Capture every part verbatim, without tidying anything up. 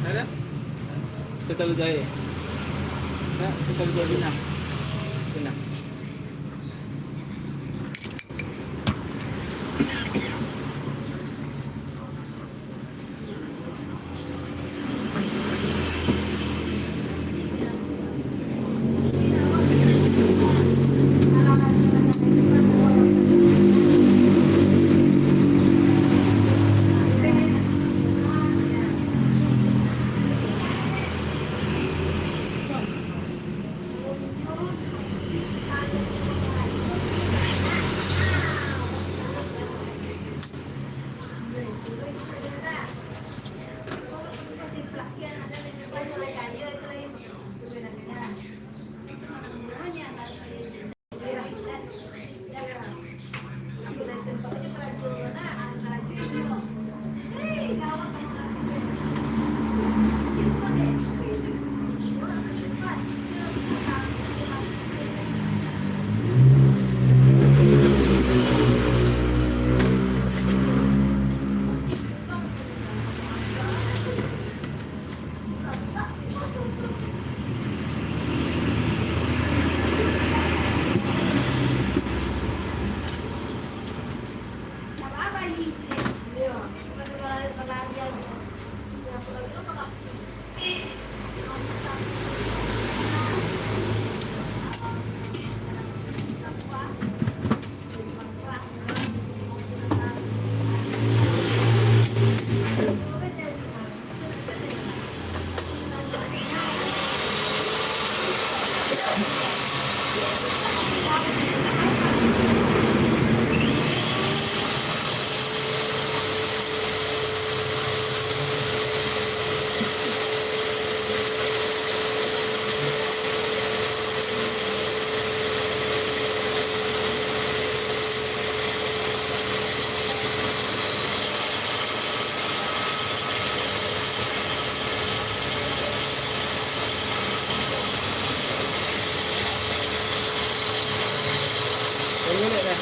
Ada? Kita taruh jahit. Ya, kita taruh jahit benang. Benang. Baru balik dah.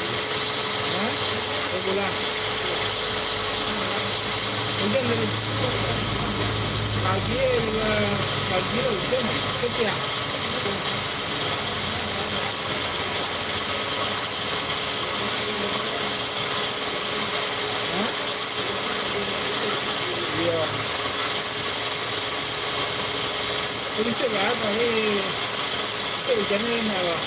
Ha? Baru pulang. Hujan tadi. Pagi juga, pagi lah hujan. Kecil. Ha? Iyo. Sedikit lah, tapi, eh, hujan ni nak lah.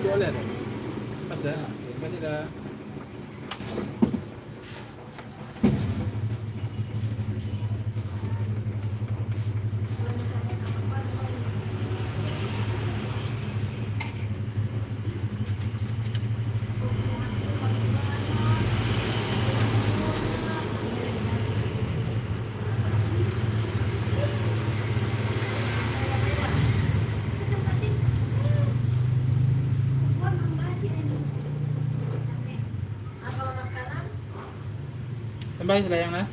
Boleh dah. Pas dah. Pas dah. Tambah selayang lah.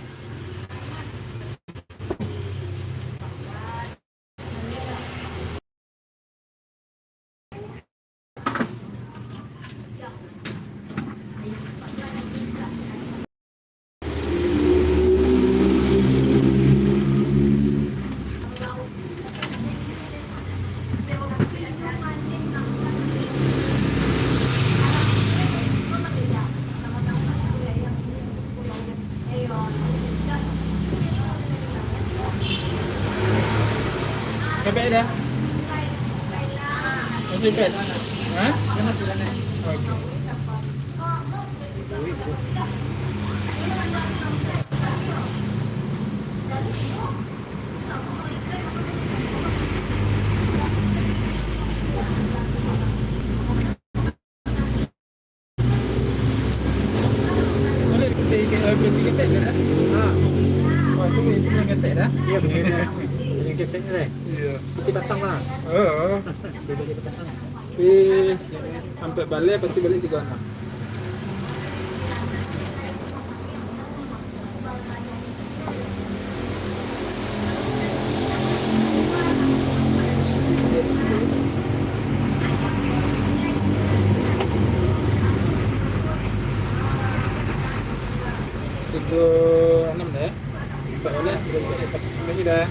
Capek dah. Masih capek? Hah? Oke. Boleh kita ikan, eh, boleh kita ketek dah? Ha. Wah, tu boleh kita ketek dah? Ya, boleh dah. Boleh ketek ni, eh? Ya. Kita batang lah. Oh. Boleh kita batang. Eh, sampai balik, pasti balik tiga enam. Tiga enam dah, eh? Empat belas, tiga belas. Makasih dah.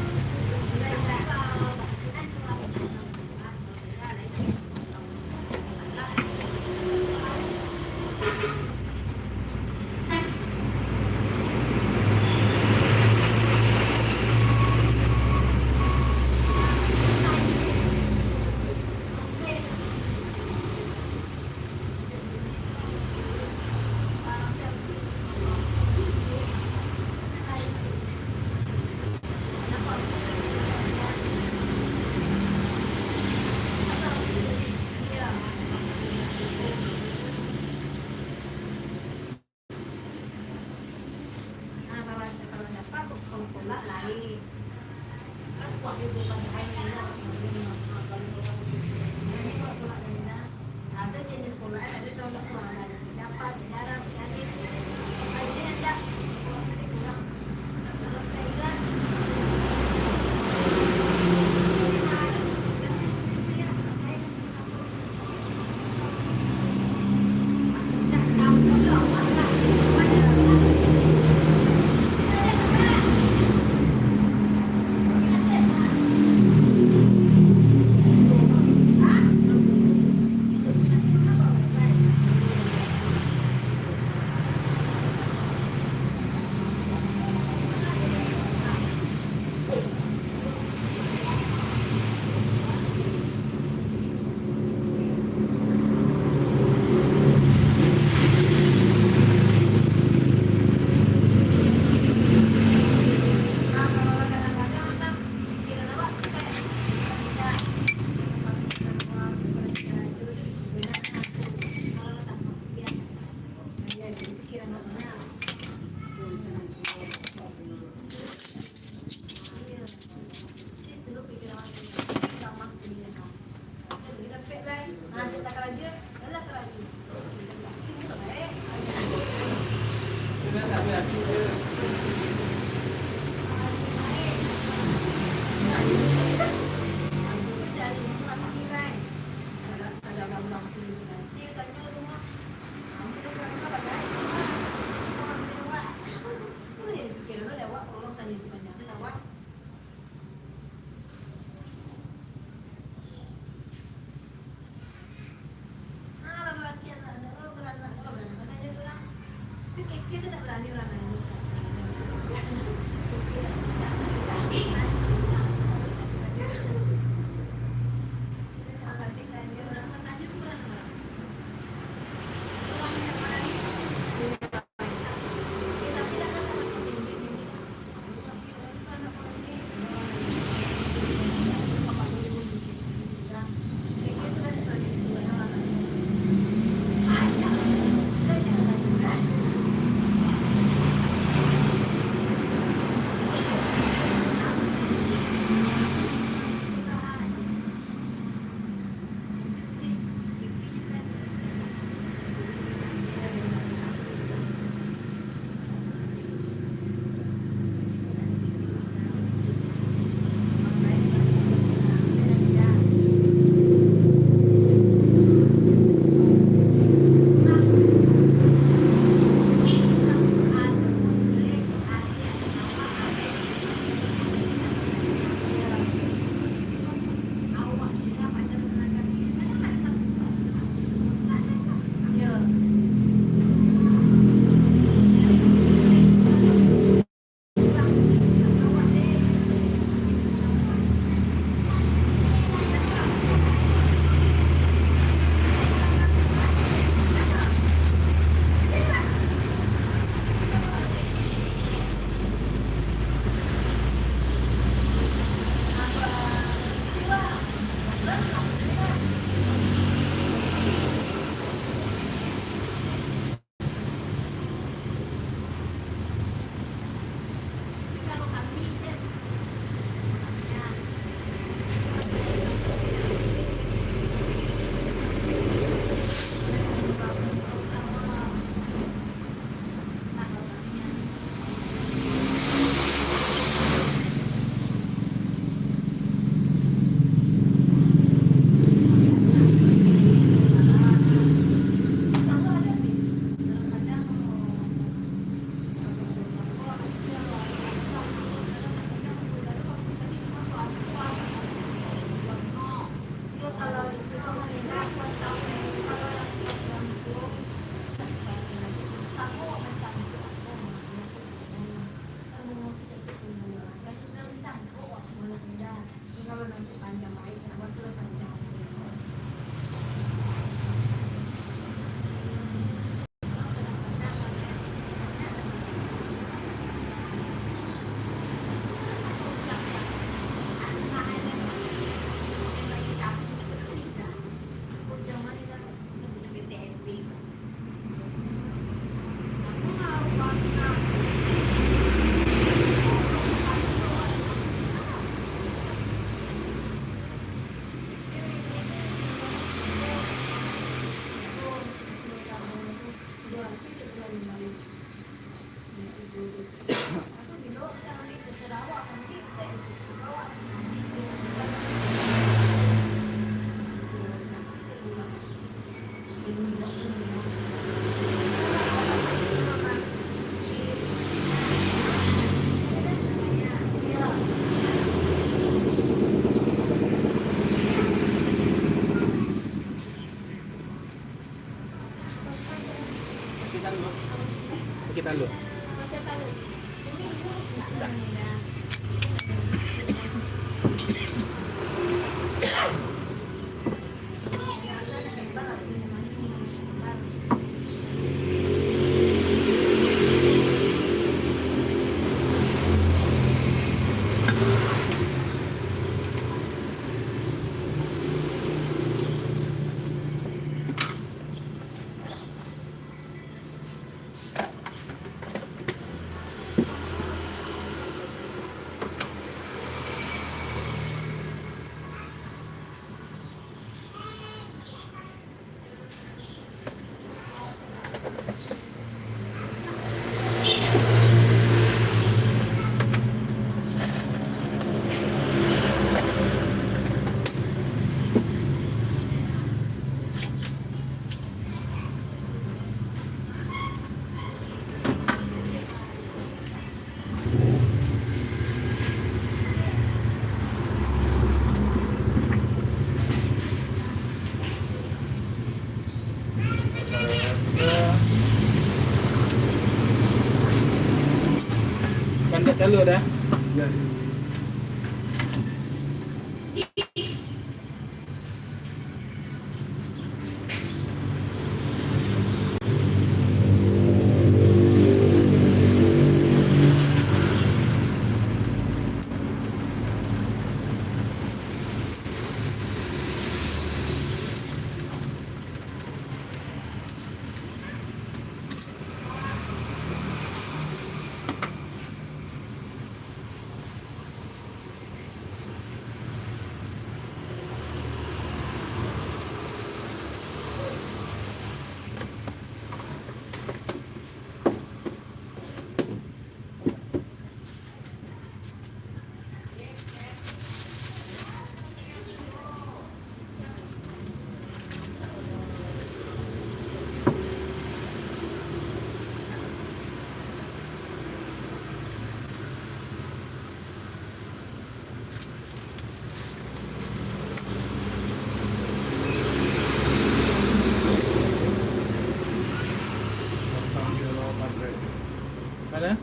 Mana?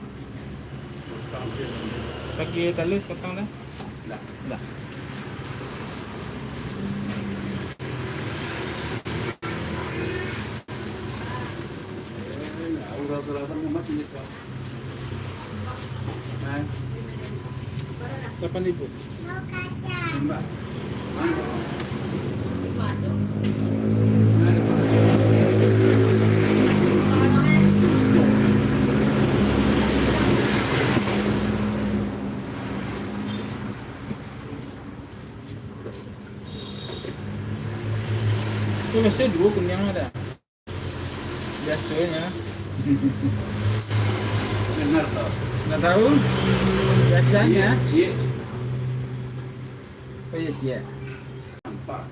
Pakai tali sekotong dah. Dah. Dah. Lapan ribu. Tu biaso duo kuniang ado. Biasonyo. Benar tau. Ndak tahu. Biasonyo. Ciek, ciek. Oh iya, ciek. Nampak.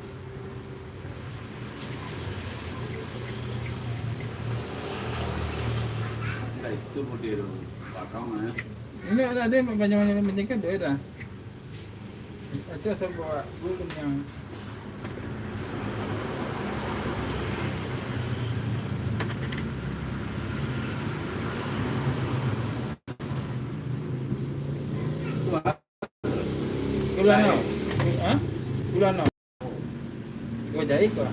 Nah, itu model belakang, eh. Ini ada, ada yang panjang-panjang macam tu, ada. Itu asal bawa dulu yang Bulan no. Ha? Bulan no. Dua jari ko.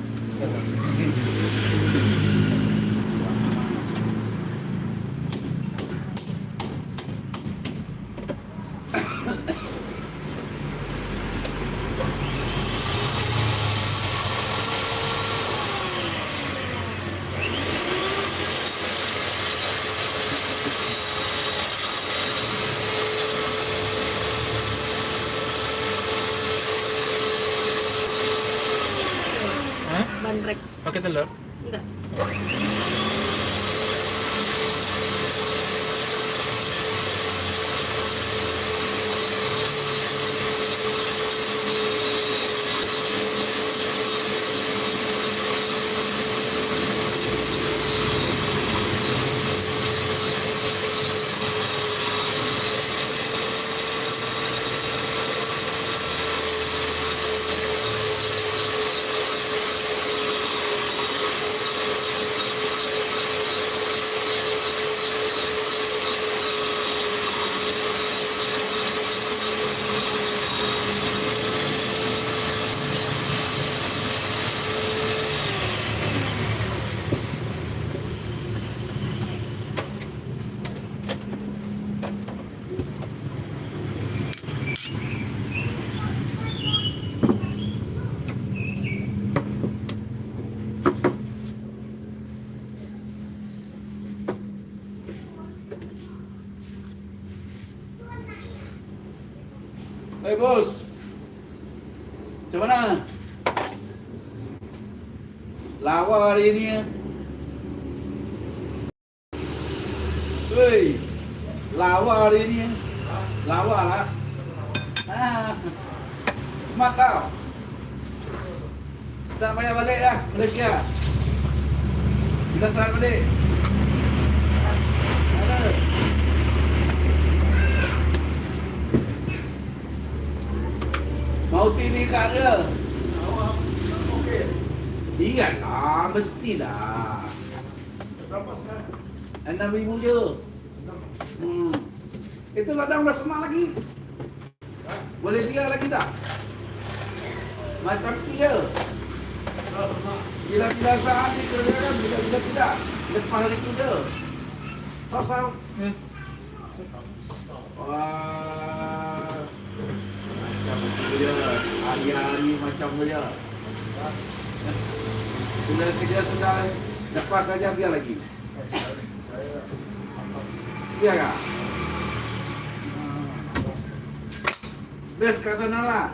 Hah? Bandrek. Pakai telur? Enggak. Hei, Bos. Macam mana? Lawa hari ini, ya? Woi, lawa hari ini, ya? Lawa lah. Ah, smart tau. Tak payah balik dah Malaysia. Bila saat balik. Ada. Mau tini kak dia. Iyalah, mestilah. Enam ribu je. Hmm. Itu ladang udah semak lagi. Boleh dia lagi tak? Macam tu je. Bila-bila saat dikerjakan, bila-bila tidak. Lepas itu je. Pasal. Hmm. Wah. Macam tu je. Hari-hari macam tu je. Bila kerja sudah, lepas kerja, biar lagi. Iya kah? Bes ka sana lah.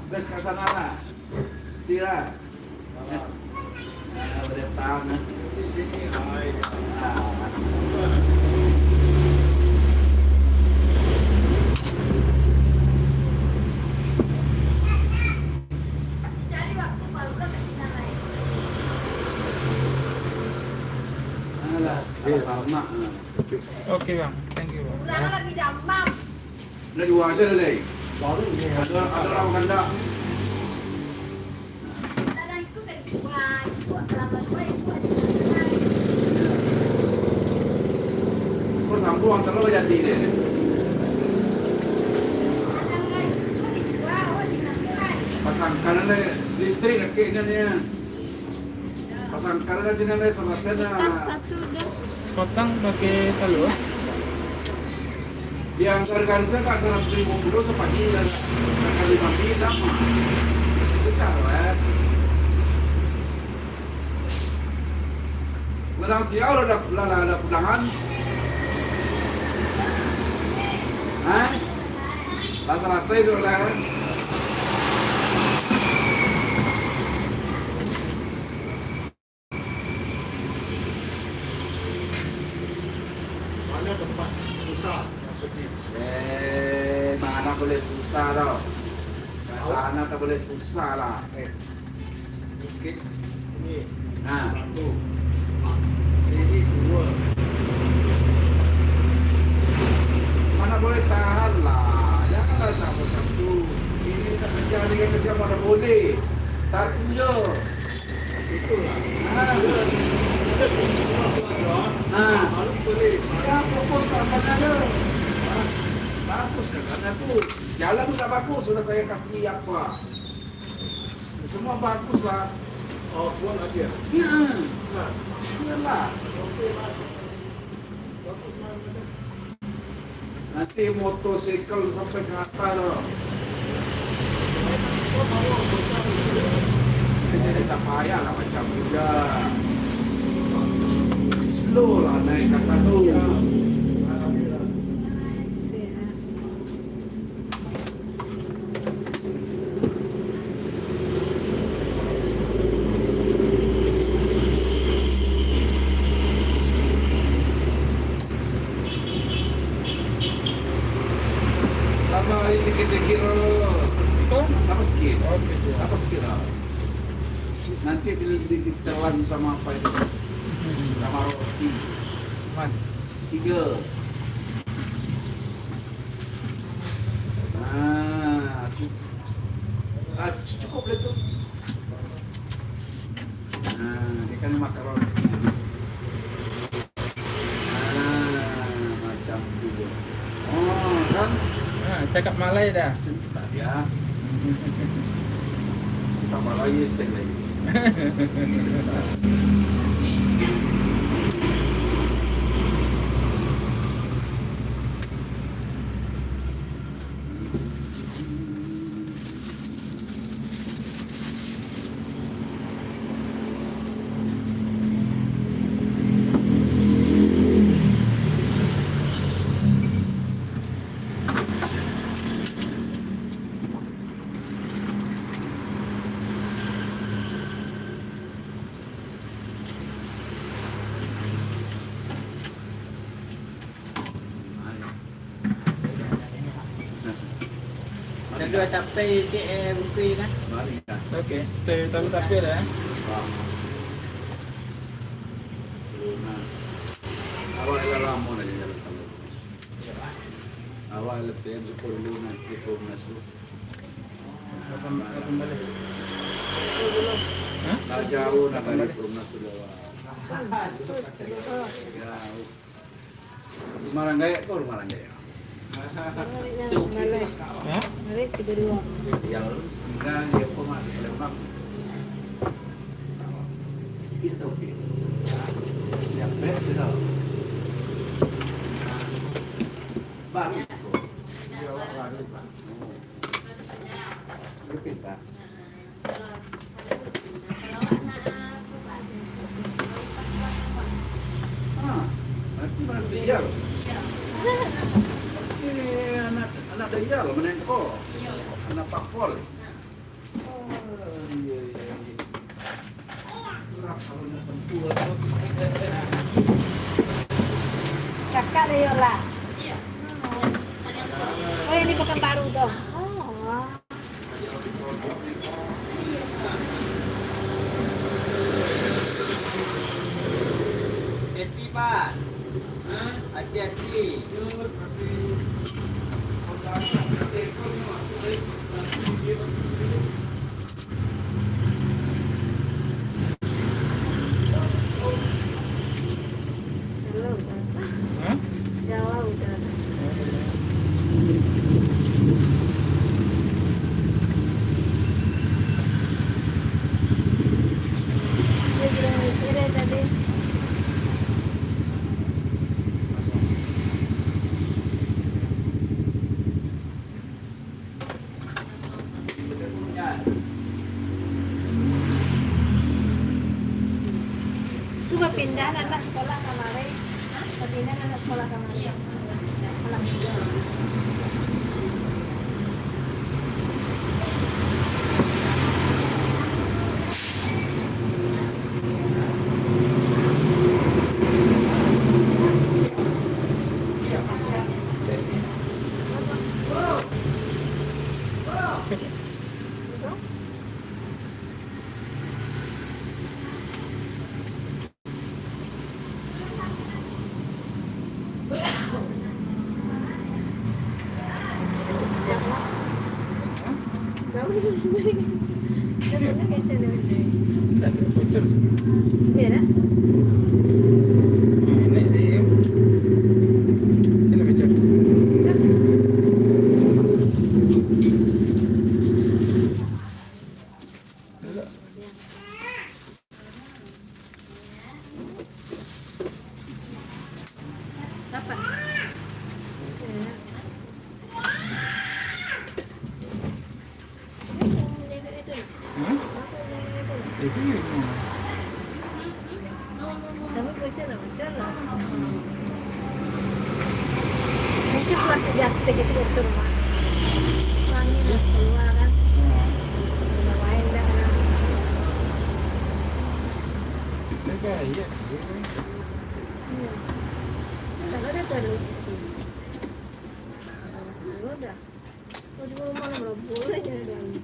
Bes ka sana lah. Istirahat. Nah, boleh tahan, eh. Di sini, hai. Nah. Alah, sama-sama. Oke, Bang. Thank you, Bang. Nak dua aja dah, Lei. Baru ni. Ada, ada orang kandak. Kau sambung antara lo jadi deh. Pasangkan, Lei, listrik kakeknya ni. Pasangkan ka sinan, Lei, salasai nah. Satu dah. Potong pakai telur. Dianggarkan saja ka saratus limo puluah sapagi, sakali mandi, dah mah. Itu caro, eh. Menang siau lah, lah, lah, lah pulangan. Hah? Lah salasai sudah lah, eh. Mana tempat susah nak pergi? Eh, mana boleh susah tau. Kat sana tak boleh susah lah. Eh, bukit sini. Nah. Satu. Sini dua. Mana boleh tahan lah. Janganlah tak macam tu. Ini tak kerja, dia kerja mana boleh. Satu je. Itulah. Ha. Ha. Ya, fokus kat sana je. Bagus dah, kat sana tu. Jalan sudah bagus, sudah saya kasih apa. Semua bagus lah. Oh, buang aja. Ya. Nah. Iyalah. Oke lah. Nanti motosikal sampai ke atas tu. Jadi tak payah lah macam tu je. Slow lah naik kata tu. Tambah lagi sikit-sikit lo. Itu? Tambah sikit. Oke, siap. Tambah sikit lah. Nanti di-, di-, ditelan sama apa itu? Sama roti. Man. Tiga. Nah, cu-, ah, cu-, cukup lah tu. Nah, dia kan makan roti. Ah, macam tu je. Oh, kan? Ha, cakap Malay dah. Sebentar ya. Tak apa lagi, stay lagi. Ado dua tapai cek, eh, bungkuih kan? Oke, tu tahu tapi dah, eh. Awak lah lamo dah di dalam kampung. Awak lah P M sepuluh nanti kau masuk. Kapan, kapan balik? Hah? Lah jauh nak balik rumah sudah. Jauh. Rumah Ranggaya tu, rumah Ranggaya. Hah? Balik tidur dulu. Baru. Baru, Pak. Dia pintar. Ah, berarti, berarti iya. Berarti anak, anak Dayal, Manengko. Anak Pak Pol. Oh, iya, iya, iya. Kakak Dayal lah. Oh, yang di Pekanbaru tu. Oh. Hati-hati, Pak. Hati-hati. Hah? Tu bapindah anak sekolah kamari. Bapindah anak sekolah kamari. Alhamdulillah. Hmm? Itu. Mungkin puas di aktif itu, betul, Mak. Angin lah keluar, kan. Udah main dah, kan. Jaga, iya. Iya. Udah, udah, udah. Udah. Kau juga rumah lah, berapa boleh ya, dan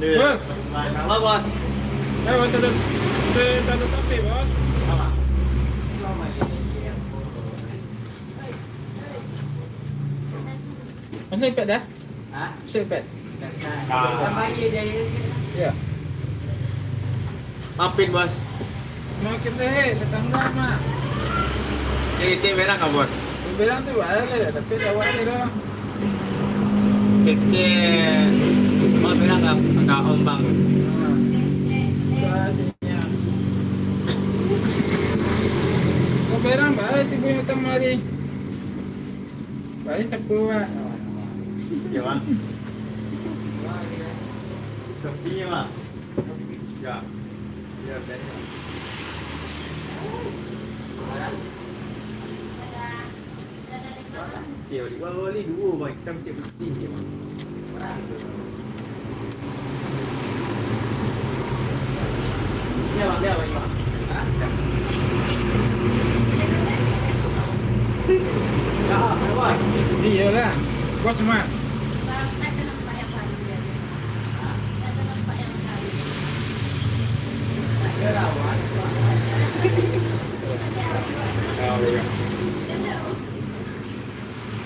Bos. Bos, mana, Bos? Eh, waktu tu, tu, tu, tu, tapi, Bos. Apa? Masih iPad dah? Hah? Masih iPad? Dah. Tambah lagi dia. Ya. Maafin, Bos. Makin deh, tetangga mah. Jadi, itu berang nggak, Bos? Berang tu ada, tapi dah wajar dah. Kecil. Oh, berang nggak, nggak ombang. Nah. Kau berang baik tu punya utang mari. Baik siapa, Pak? Ya, Bang. Sepinya, Bang. Ya. Ya, baik. Cik, balik. Wah, balik dua, Bang. Hitam cik putih je, Bang. Dia, Bang, dia, Bang, Bang. Ha? Ya, Bos. Iyalah. Bos mah.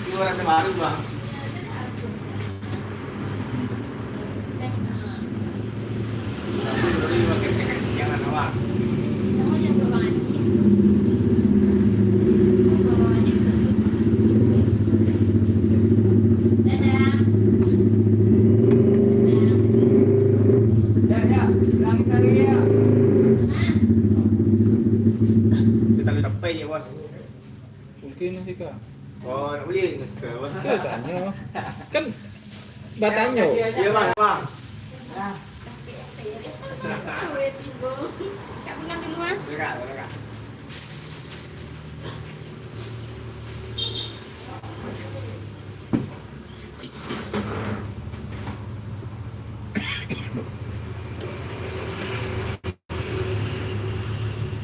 Itu rasa baru, Bang. Tapi boleh pakai, jangan, Bang. Ya, ya, bilang kita lagi, ya. Kita boleh dapat ya, Bos. Mungkin masih kah? Oh, nak beli masker, Bos. Saya tanya. Kan batanyo. Iya, Bang, Bang. Dekat, dekat.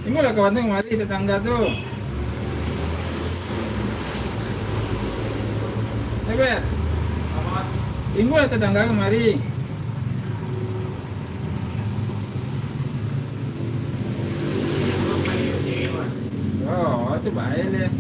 Timbullah kawan tu kamari, tetangga tu. Eh, Bet. Timbullah tetangga kamari. Oh, tu baik deh.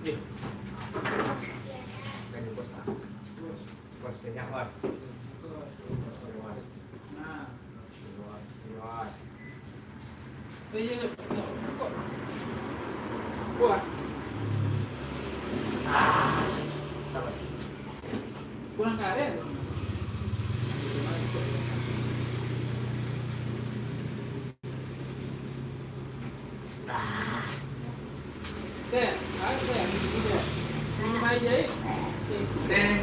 Kuat. Kurang karet. Teh, ayo, teh. Minum air je, eh. Teh, teh.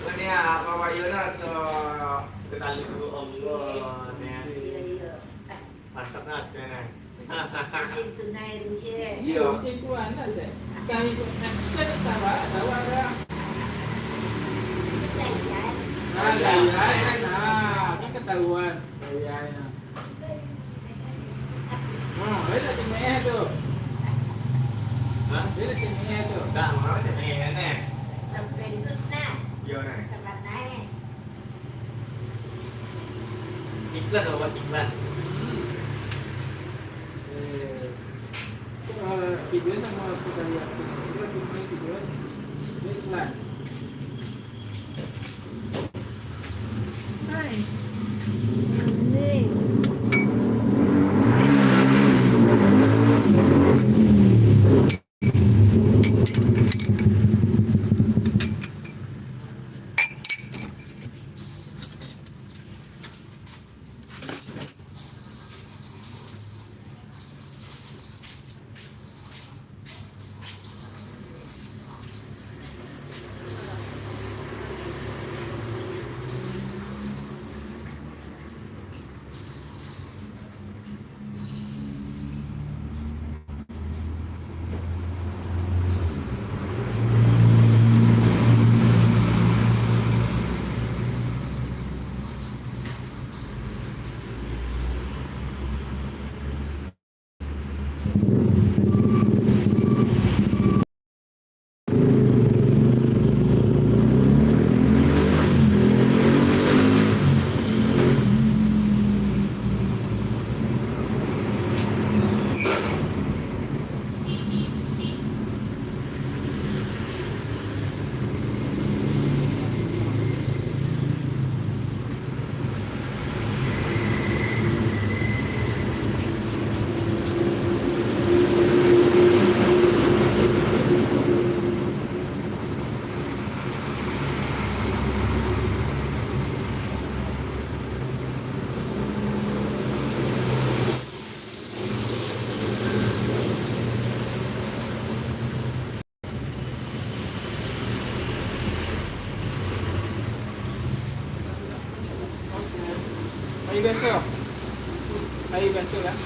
Ini apa, Pak Yono? So, kita lihat dulu, Allah, teh. Mantap, Nas, ya, nah. Itu naik, iya. Iya, macam itu, Nas, eh. Kayak itu, action, tawa, tawa, ada. Nah, iya, iya, nah, kan ketahuan. Iya, iya. Nah, dia dah cemeh tu. Hah? Dia dah cemeh tu. Tak, mau cemeh, kan, eh? Sampai ikut, nah. Iya, nah. Sampai naik. Iklan, Bos, iklan. Eh, eh, video sama aku tadi, aku, aku main video, dia iklan. Hai. Aneh. Aia biaso. Aia biaso lah.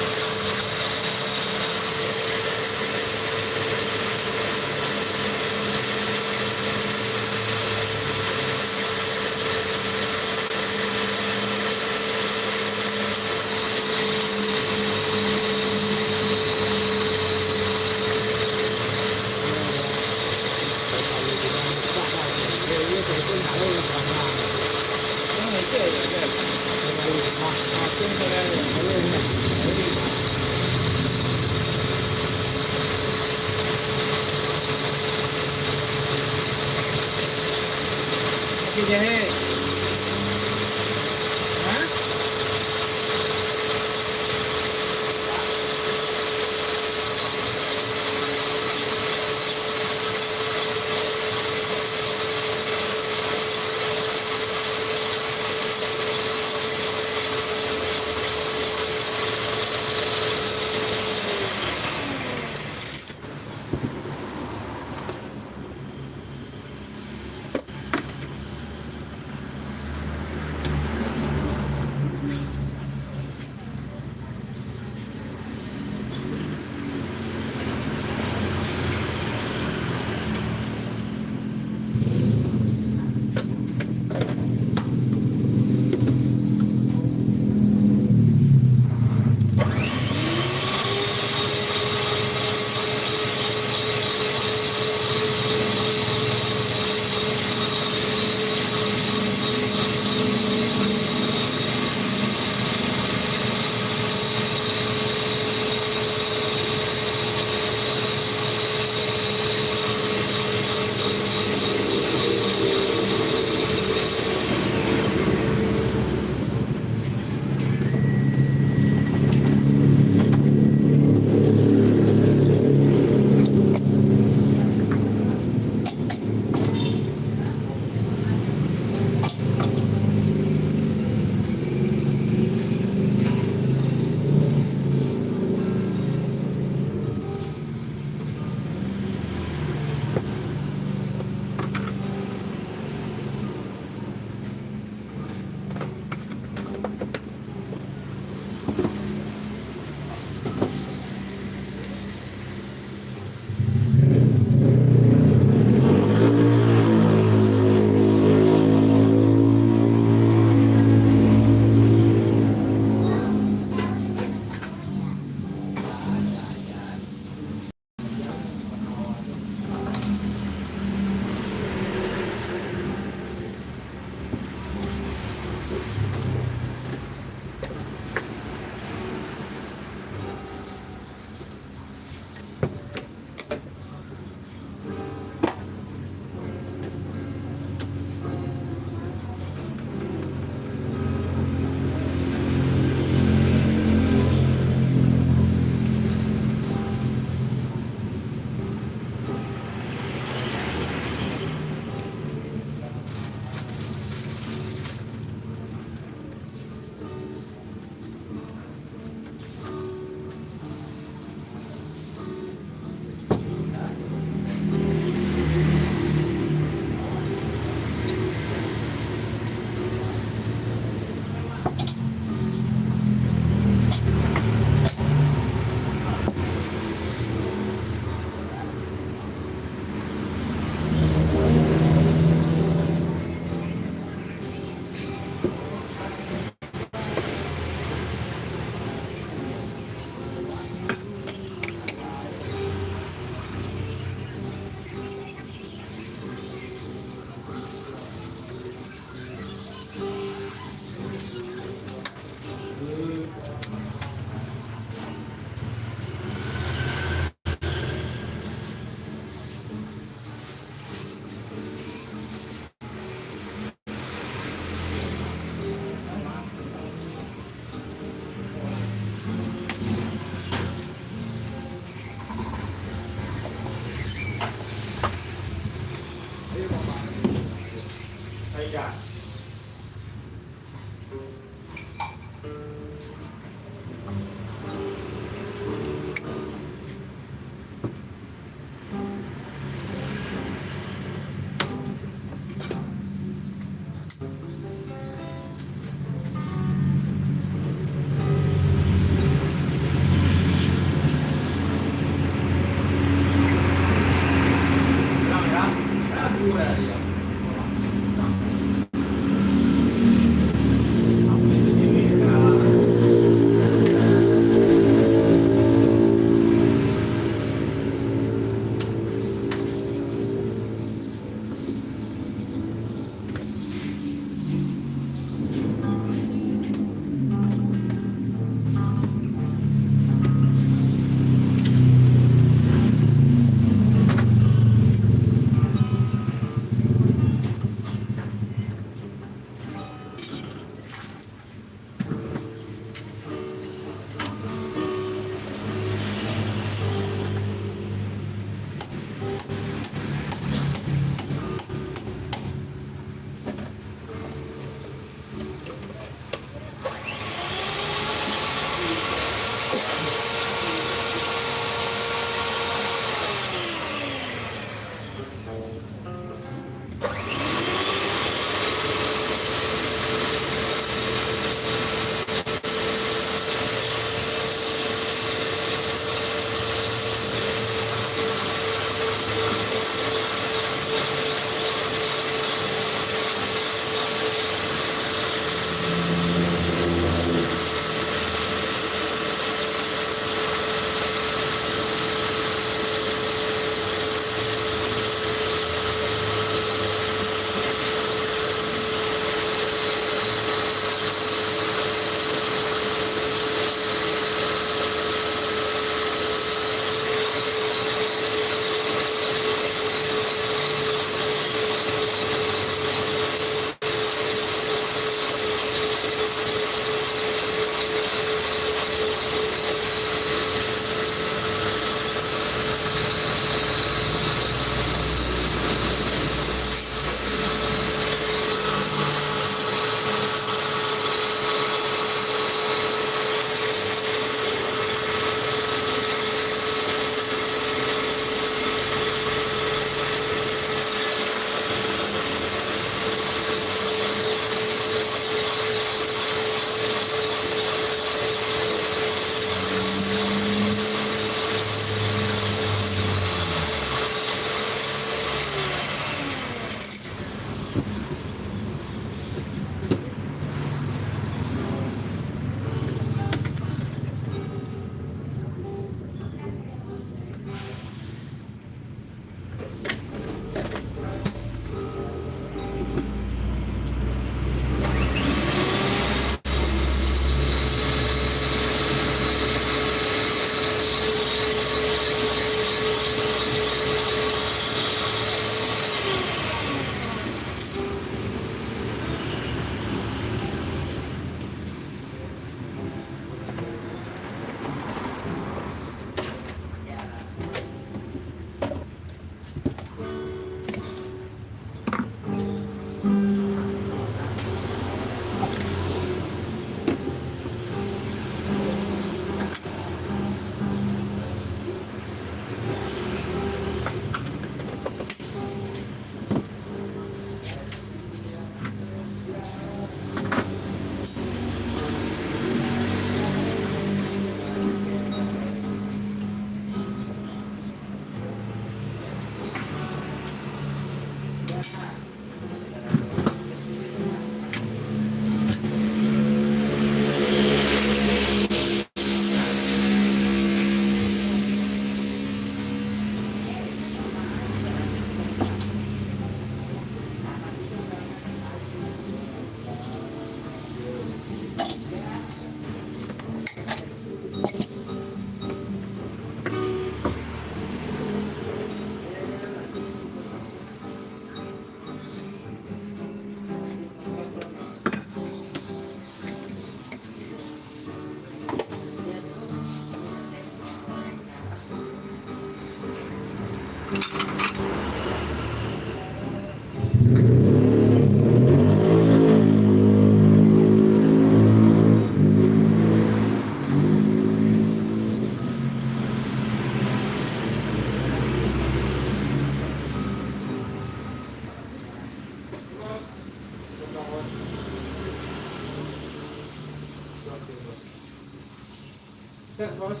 Bos.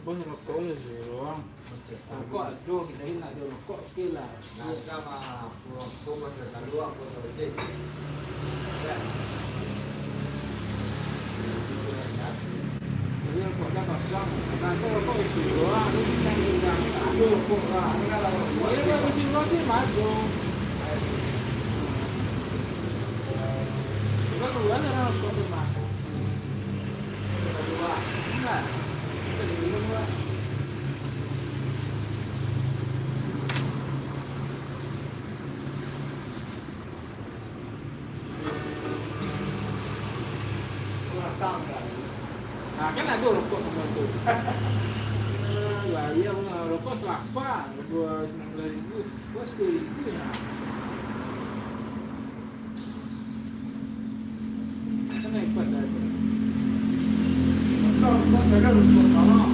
Bos, rokok ni doang. Rokok ado, kita ni nak ado rokok sikit lah. Nah, kita mah, rokok mah terlalu, aku tak boleh. Jadi rokok dah kosong. Nah, tu rokok isi doang. Ini kita ni dah. Ado rokok lah. Ini kalau rokok. Ini kalau isi doang sih masuk. Cuma keluar dalam rokok tu, Mas. Nah, kan ado rokok samo tu. Nah, bayar lah. Rokok salapa, dua, sembilan belas ribu. Bos, dua ribu ya. Kan naik kuat dah tu. Rokok, rokok, jaga rokok, tolong.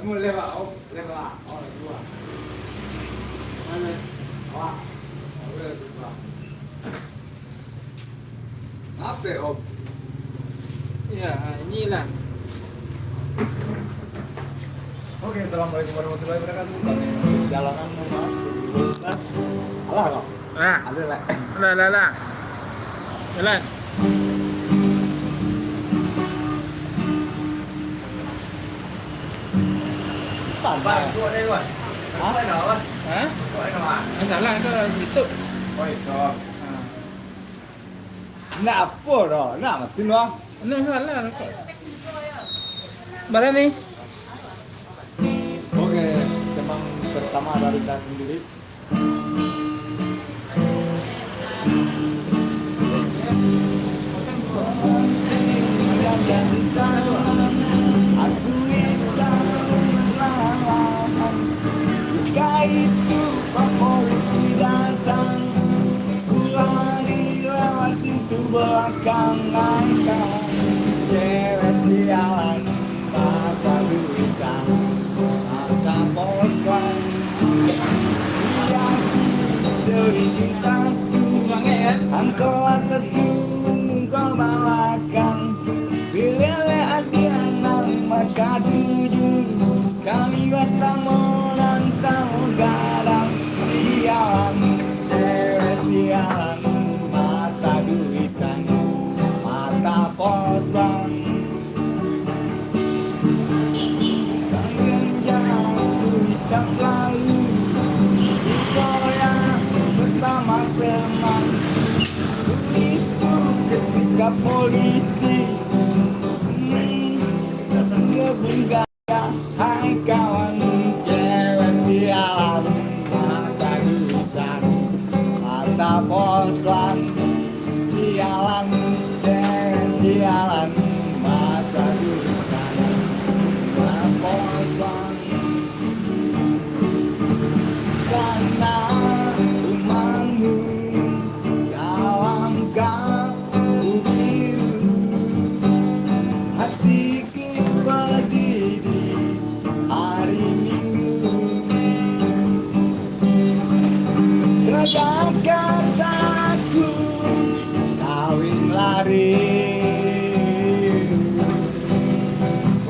Kamu lewat, oh, lewat. Oh, dua. Mana? Awak. Awak lewat. Apo, Om? Ya, inilah. Oke, assalamualaikum warahmatullahi wabarakatuh. Kami jalanan rumah. Alah, Om. Ah. Ada lah. Alah, alah, alah. Jalan. Pandai. Hah? Hah? Salah ke YouTube? Oh, itu. Ah. Nak apo doh? Nak mati doh. Nak salah kok. Bara ni? Oke, teman pertama dari saya sendiri. Aku isang lalahan, buka itu favorit datang. Kulari lewat pintu belakang, angka cewek sialan, mata duitan, mata poswan. Iya, seribu satu, angka satu, muka balakang. Bilele adiak nan maka tuju, kami basamo nan samo gadang. Sialan, cewek sialan, mata duitan, mata poswan. Tangan jauh tulisan lalu, digoyang bersama teman. Begitu ketika polisi, hmm, ngebunggah. Hai kawan, cewek sialan, mata duitan, mata poswan. Sialan, cewek sialan, mata duitan, mata poswan. Sana rumahmu, dalam kabut biru, hati Pagi di hari Minggu, ke Jakarta ku kawin lari.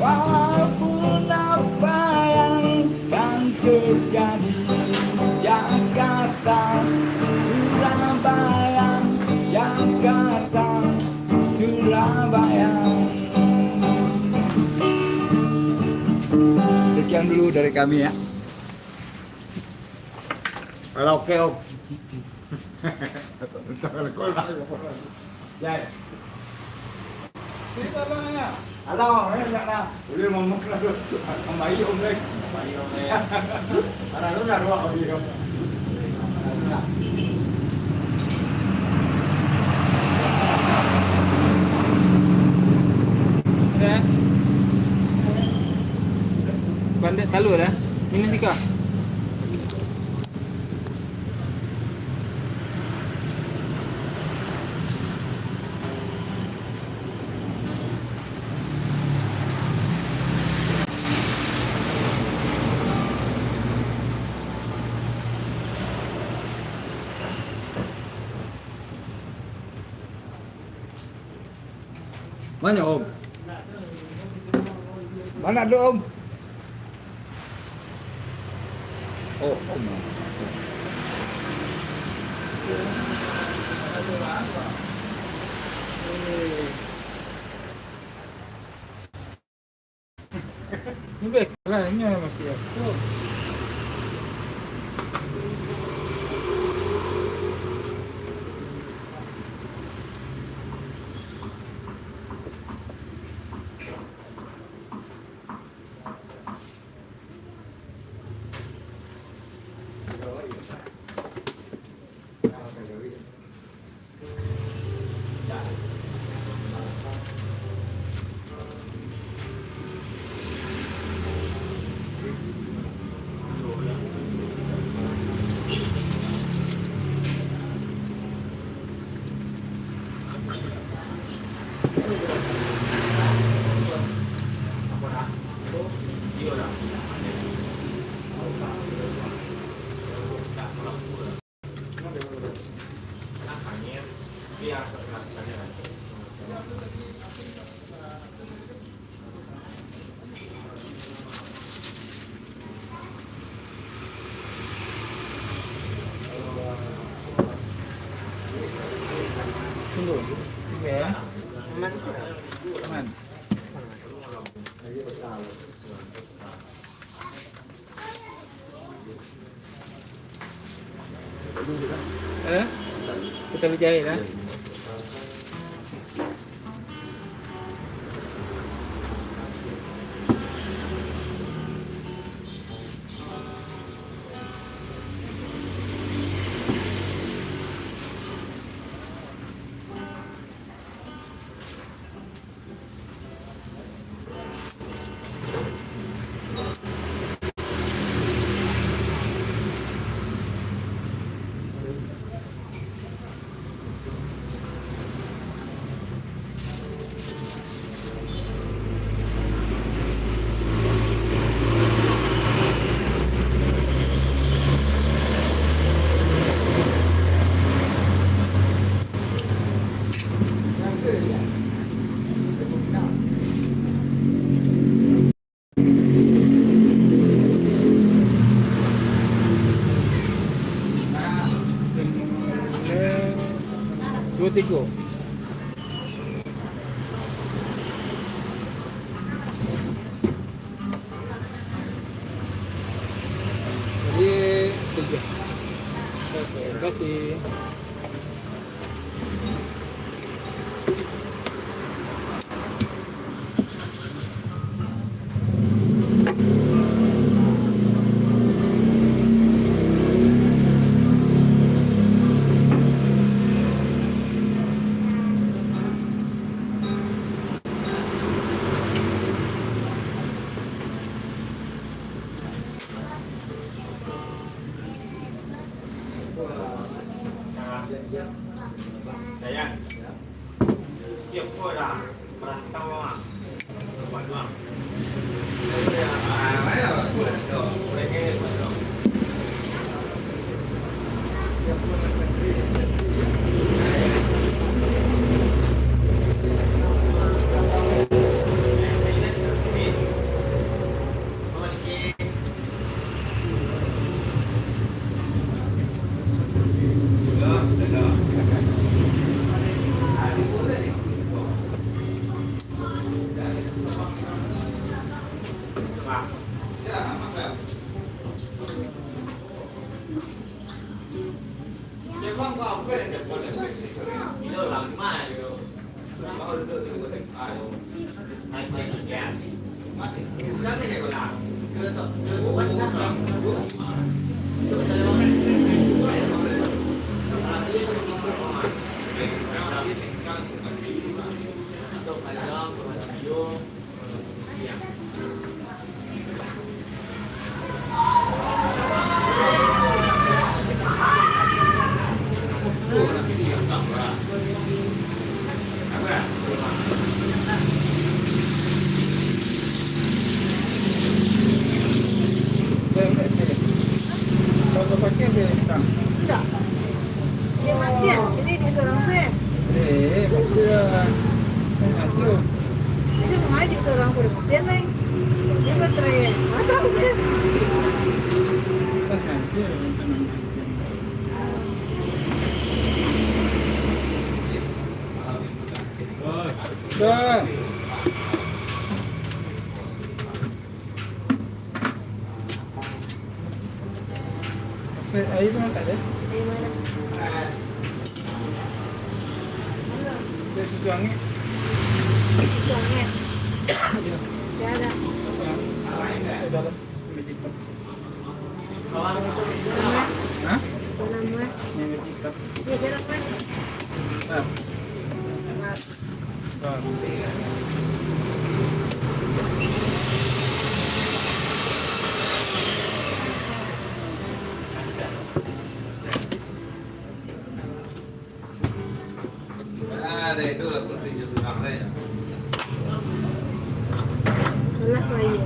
Walaupun apa yang kan terjadi, Jakarta, Surabaya, Jakarta, Surabaya. Sekian dulu dari kami, ya. Kalau oke, Om. Ya. Alah, Om, eh, nak, nak. Boleh ngomong lah tu. Kembali, Om, eh. Kembali, Om, eh. Karena lu dah ruak, Om, ya. Karena lu dah. Andek talua dah. Minum siko. Banyak, Om. Banyak tu, Om. Oh, Om. Ni bek lah, ni masih aku. Tunggu. Oke, ya. Aman. Aman. Eh? Kita berjahit, eh? Duo tigo. Jadi, tigo. Oke, terima kasih. Enggak. Dia matian. Jadi dia seorang tu, eh. Eh, betul lah. Kan mati tu. Dia mau ngaji seorang tu, dia matian, eh. Dia bercerai. Apa tu? Pas ngaji, macam mana? Dah. Eh, air tu masak deh. Air mana? Air susu hangat. Susu hangat? Ya. Saya ada. Ya. Di dalam. Ambil tiktok. Hah? Salam, Mak. Yang kecil, Kak. Ya, salam, Mak. Nah. Nah. Ah, deh, tu lah kursi je surang, deh. Salah, Pak, iya.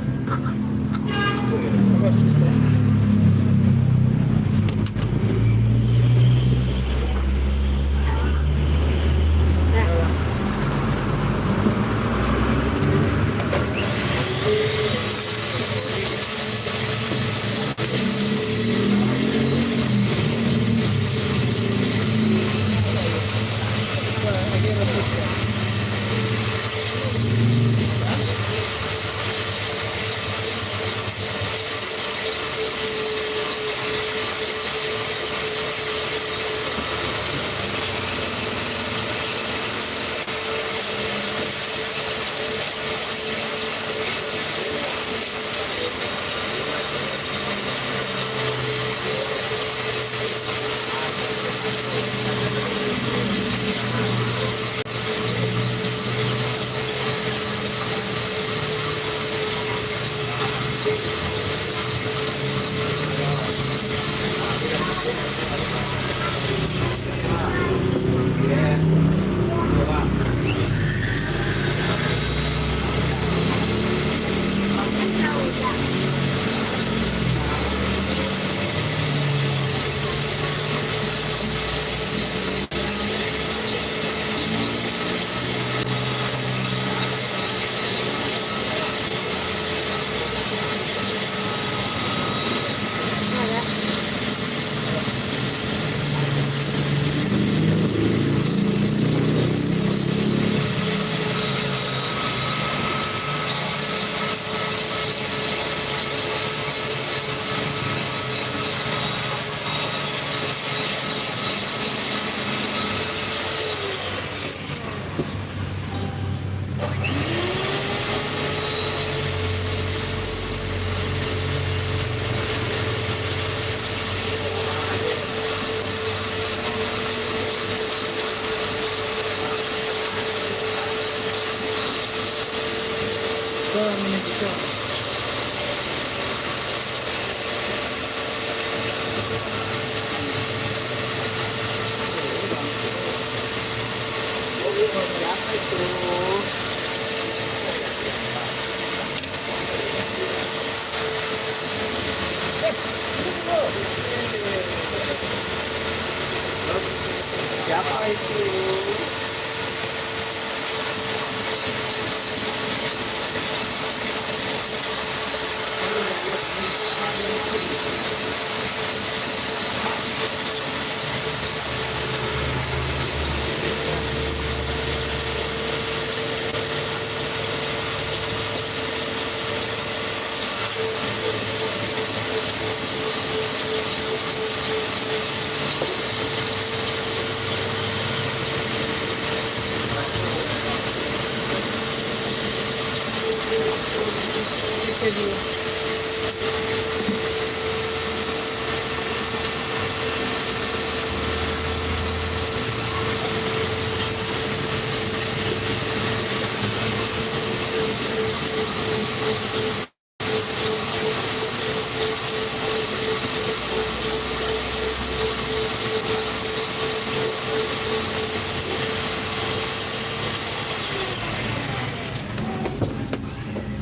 Siapa itu?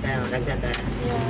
Nah, makasih, Teh. Iya.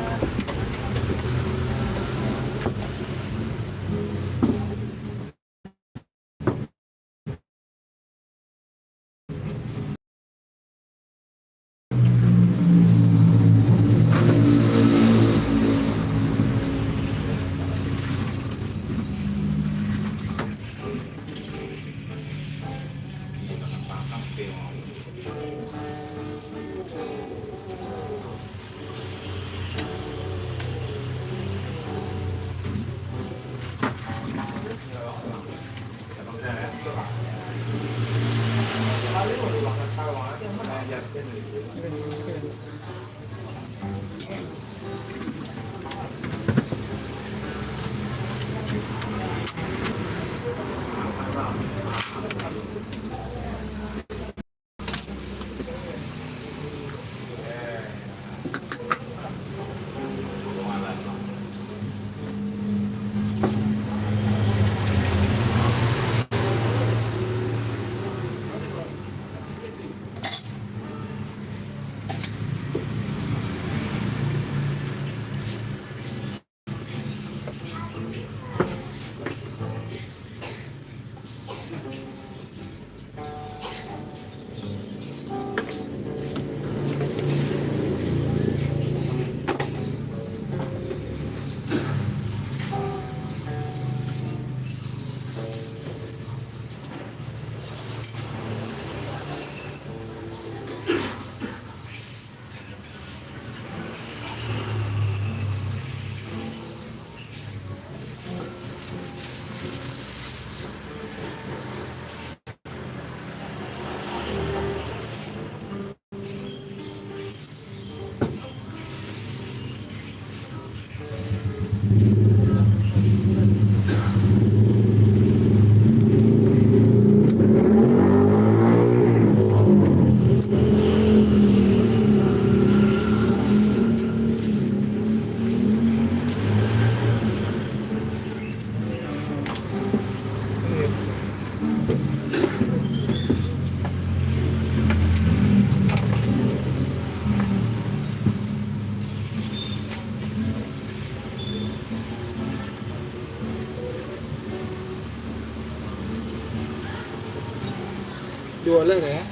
Boleh deh.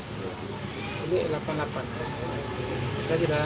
Jadi lapan lapan. Saya sudah.